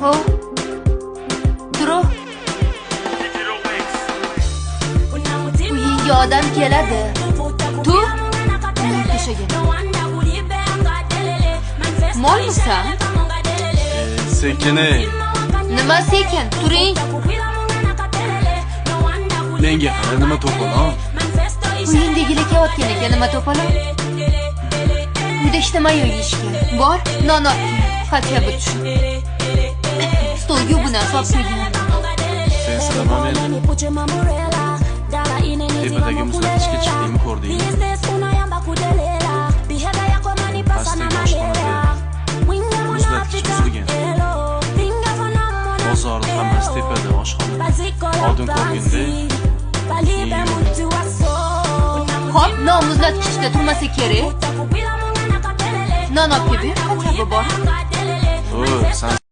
Ho. Turu. Uyingga odam keladi. Tur. Uning to'shagini. Molmisan? Sekin ey. Nima sekin? Turing. Menga qara, nima to'polon? Uyingdagilar kelayotgan ekan, nima to'polon? Uyda hech nima yo'q yeyishga. Bor, non olib kel. Хотя бы tushun. Stolga bu narsa olib qo'ygan. Sen silama meni. Tepadagi muzlatgichga chiqdingmi, ko'rdingmi? Pastdagi oshxonada muzlatkich buzilgan. Bozorda hammasi tepada, oshxonada. Oldin ko'rganda. Xo'p, non muzlatgichda turmasa kerak. Non olib kelib ber, хотя бы bor. O, san.